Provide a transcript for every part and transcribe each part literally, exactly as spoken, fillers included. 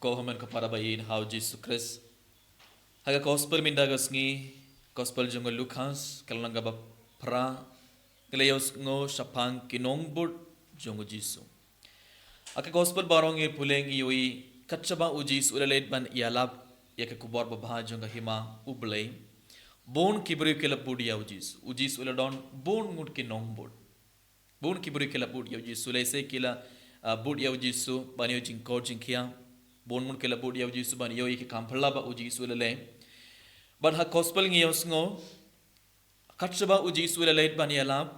Ko hynmen ko para ba ïeit ha u Jisu Khrist. Ha ka gospel mynta ka sngi, gospel jong u Lukas, ka lynnong kaba phra, ka la ïohsngew shaphang ki nongbud jong u Jisu. Ha ka gospel baroh ngi pule ngi ïohi, kat shaba u Jisu u la leit ban ïalap ïa ka khubor babha jong ka hima u Blei, bun ki briew ki la bud ïa u Jisu. U Jisu u la don bun ngut ki nongbud. Bun ki briew ki la bud ïa u Jisu, lehse ki la, ah, bud ïa u Jisu ban ïoh jingkoit jingkhiah. Bun ngut ki la bud ïa u Jisu ban ïoh ïa ki kam phylla ba u Jisu u la leh. Bad ha gospel ngi ïohsngew, kat shaba u Jisu u la leit ban ïalap,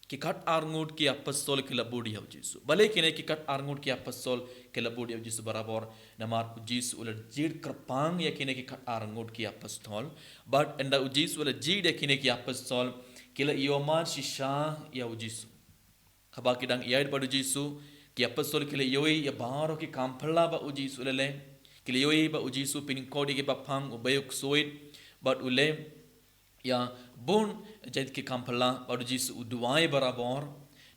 ki khatar ngut ki apostol ki la bud ïa u Jisu. Balei kine ki khatar ngut ki apostol ki la bud ïa u Jisu barabor? Namar u Jisu u la jied kyrpang ïa kine ki khatar ngut ki apostol. Bad ynda u Jisu u la jied ïa kine ki apostol, ki la ïohmad shisha ïa u Jisu. Haba ki dang ïaid bad u Jisu, ki apostol ki la ïohi ïa baroh ki kam phylla ba u Jisu u la leh. Ki la ïohi ba u Jisu u pynkoit ïa ki baphang, u bei u ksuid, bad u leh ïa bun jait ki kam phylla, bad u Jisu u duwai barabor.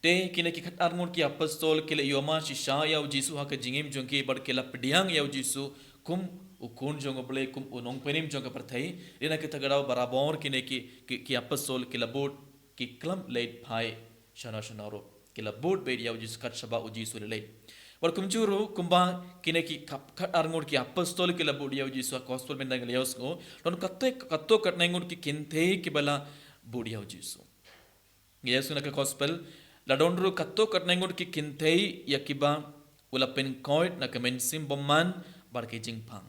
Te kine ki khatar ngut ki apostol ki la ïohmad shisha ïa u Jisu ha ka jingim jong ki, bad ki la pdiang ïa u Jisu kum u Khun jong u Blei, kum u Nongpynim jong ka pyrthei. Te na kata ka daw barabor kine ki, ki, ki apostol ki la bud, ki khlem leit phai shano shano ruh. Ki la bud beit ïa u Jisu kat shaba u Jisu u la leit. Bad kumjuh ruh, kumba kine ki kap-, khatar ngut ki apostol ki la bud ïa u Jisu, ha gospel mynta ngi la ïohsngew, don katto, katto katne ngut ki kynthei kiba la bud ïa u Jisu. Ngi ïohsngew na ka gospel, la don ruh katto katne ngut ki kynthei ïa kiba u la pynkoit na ka mynsiem bymman bad ki jingpang.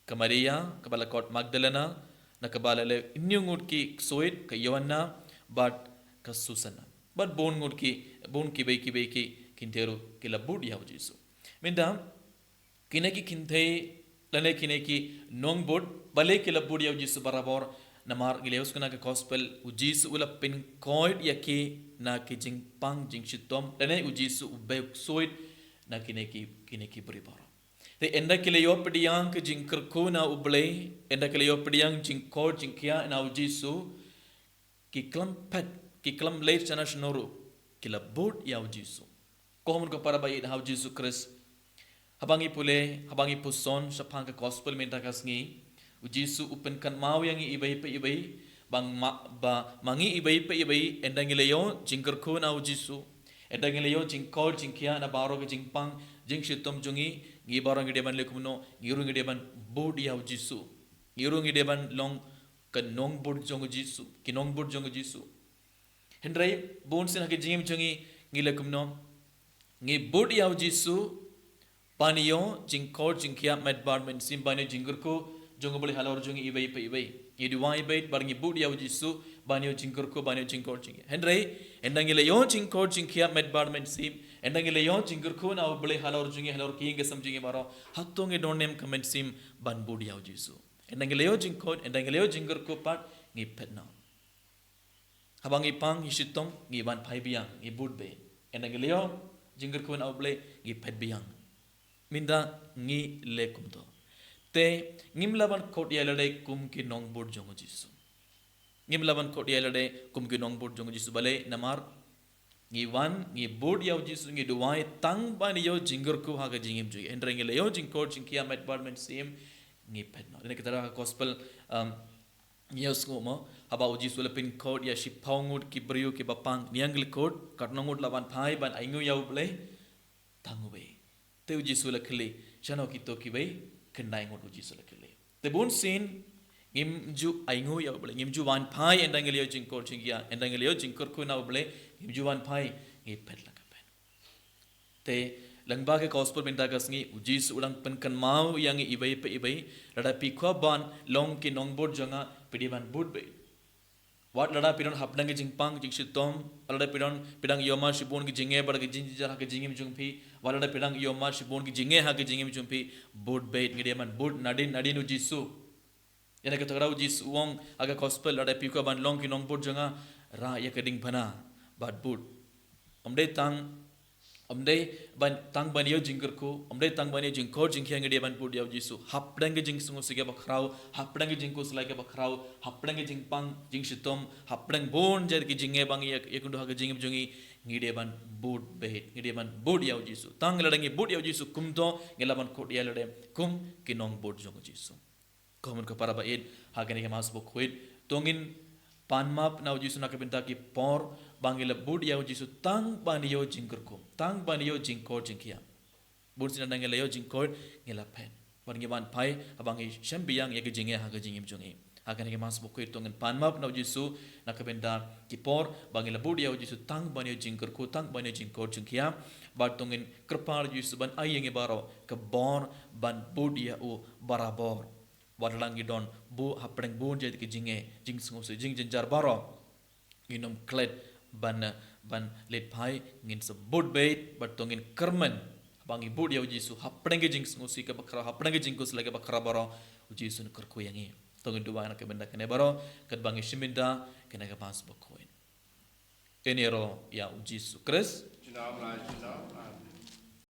Ka Maria, kaba la khot Magdalena, na kaba la leh hynñiew ngut ki ksuid, ka Joanna, bad ka Susana. Bad bun ngut ki, bun kiwei kiwei ki kynthei ruh ki la bud ïa u Jisu. Mynta, kine ki kynthei, lane kine ki nongbud, balei ki la bud ïa u Jisu barabor? Namar ngi la ïohsngew na ka gospel, u Jisu u la pynkoit ïa ki na ki jingpang jingshitom, lane u Jisu u bei u ksuid na kine ki, kine ki briew baroh. Te ynda ki la ïoh pdiang ka jingkyrkhu na u Blei, ynda ki la ïoh pdiang jingkoit jingkhiah na u Jisu, ki khlem phet, ki khlem leit shano shano ruh, ki la bud ïa u Jisu. Ko hynmen ko para ba ïeit ha u Jisu Khrist. Haba ngi pule, haba ngi puson shaphang ka gospel mynta ka sngi, u Jisu u pynkynmaw ïa ngi iwei pa iwei, ba ma, ba ma ngi iwei pa iwei, ynda ngi la ïoh jingkyrkhu na u Jisu, ynda ngi la ïoh jingkoit jingkhiah na baroh ka jingpang jingshitom jong ngi, ngi baroh ngi dei ban leh kumno? Ngi ruh ngi dei ban bud ïa u Jisu. Ngi ruh ngi dei ban long ka nongbud jong u Jisu, ki nongbud jong u Jisu. Hynrei bunsien ha ka jingim jong ngi, ngi leh kumno? Ngi bud ïa u Jisu ban ïoh jingkoit jingkhiah met bad mynsiem, ban ïoh jingkyrkhu jong u Blei halor jong ngi iwei pa iwei. Ngi duwai beit bad ngi bud ïa u Jisu ban ïoh jingkyrkhu, ban ïoh jingkoit jingkhiah. Hynrei ynda ngi la ïoh jingkoit jingkhiah met bad mynsiem, ynda ngi la ïoh jingkyrkhu na u Blei halor jong ngi, halor ki ïing ki sem jong ngi baroh, hato ngi don ne em ka mynsiem ban bud ïa u Jisu? Ynda ngi la ïoh jingkoit, ynda ngi la ïoh jingkyrkhu pat, ngi phet noh. Haba ngi pang, ngi shitom, ngi wan phai biang, ngi bud beit. Ynda ngi la ïoh jingkyrkhu na u Blei, ngi phet biang. Mynta ngi leh kumto. Te ngim lah ban khot ïa lade kum ki nongbud jong u Jisu. Ngim lah ban khot ïa lade kum ki nongbud jong u Jisu, balei? Namar ngi wan, ngi bud ïa u Jisu, ngi duwai tang ban ïoh jingkyrkhu ha ka jingim jong ngi. Hynrei ngi la ïoh jingkoit jingkhiah met bad mynsiem, ngi phet noh. Dei na kata ka gospel, um, ngi ïohsngew mo, haba u Jisu u la pynkoit ïa shiphew ngut ki briew kiba pang, niang ki la khot, katno ngut la wan phai ban ainguh ïa u Blei? Tang uwei. Te u Jisu u la kylli, shano kito kiwei? Khyndai ngut u Jisu u la kylli. Te bunsien ngim ju ainguh ïa u Blei, ngim ju wan phai ynda ngi la ïoh jingkoit jingkhiah, ynda ngi la ïoh jingkyrkhu na u Blei, ngim ju wan phai, ngi phet la ka phet. Te lyngba ka gospel mynta ka sngi, u Jisu u dang pynkynmaw ïa ngi iwei pa iwei, lada phi kwah ban long ki nongbud jong nga, phi dei ban bud beit. Wat lada phi don hapdeng ki jingpang jingshitom, lada phi don, phi dang ïohmad shibun ki jingeh bad ki jingjynjar ha ka jingim jong phi, wat lada phi dang ïohmad shibun ki jingeh ha ka jingim jong phi, bud beit, ngi dei ban bud nadien nadien u Jisu. Ïa na kata ka daw u Jisu u ong ha ka gospel, lada phi kwah ban long ki nongbud jong nga, rah ïa ka diengphna bad bud. Ym dei tang, ym dei ban, tang ban ïoh jingkyrkhu, ym dei tang ban ïoh jingkoit jingkhiah ngi dei ban bud ïa u Jisu. Hapdeng ki jingsngewsih kiba khraw, hapdeng ki jingkhuslai kiba khraw, hapdeng ki jingpang jingshitom, hapdeng bun jait ki jingeh ba ngi ïa, ïakynduh ha ka jingim jong ngi, Ngi dei ban bud beit, ngi dei ban bud ïa u Jisu. Tang lada ngi bud ïa u Jisu kumto, ngi lah ban kut ïa lade kum ki nongbud jong u Jisu. Kumno ka para ba ïeit, ha kane ka Mass bakhuid, to ngin pan map na u Jisu na ka bynta ki por ba ngi la bud ïa u Jisu tang ban ïoh jingkyrkhu, tang ban ïoh jingkoit jingkhiah. Bun sien ngi la ïoh jingkoit, ngi la phet. Bad ngi wan phai, haba ngi shem biang ïa ka jingeh ha ka jingim jong ngi. Ha kane ka Mass bakhuid to ngin pan map na u Jisu na ka bynta ki por ba ngi la bud ïa u Jisu tang ban ïoh jingkyrkhu, tang ban ïoh jingkoit jingkhiah. Bad to ngin kyrpad ïa u Jisu ban ai ïa ngi baroh ka bor ban bud ïa u barabor. Wat la ngi don bun, hapdeng bun jait ki jingeh, jingsngewsih, jingjynjar baroh, ngin ym klet ban, ban leit phai, ngin sa bud beit, bad to ngin kyrmen ba ngi bud ïa u Jisu hapdeng ki jingsngewsih kiba khraw, hapdeng ki jingkhuslai kiba khraw baroh, u Jisu un kyrkhu ïa ngi. To ngin duwai na ka bynta kane baroh, katba ngi shim bynta kane ka Mass bakhuid. Ïaroh ïa u Jisu Khrist. Junom la junom. Amen.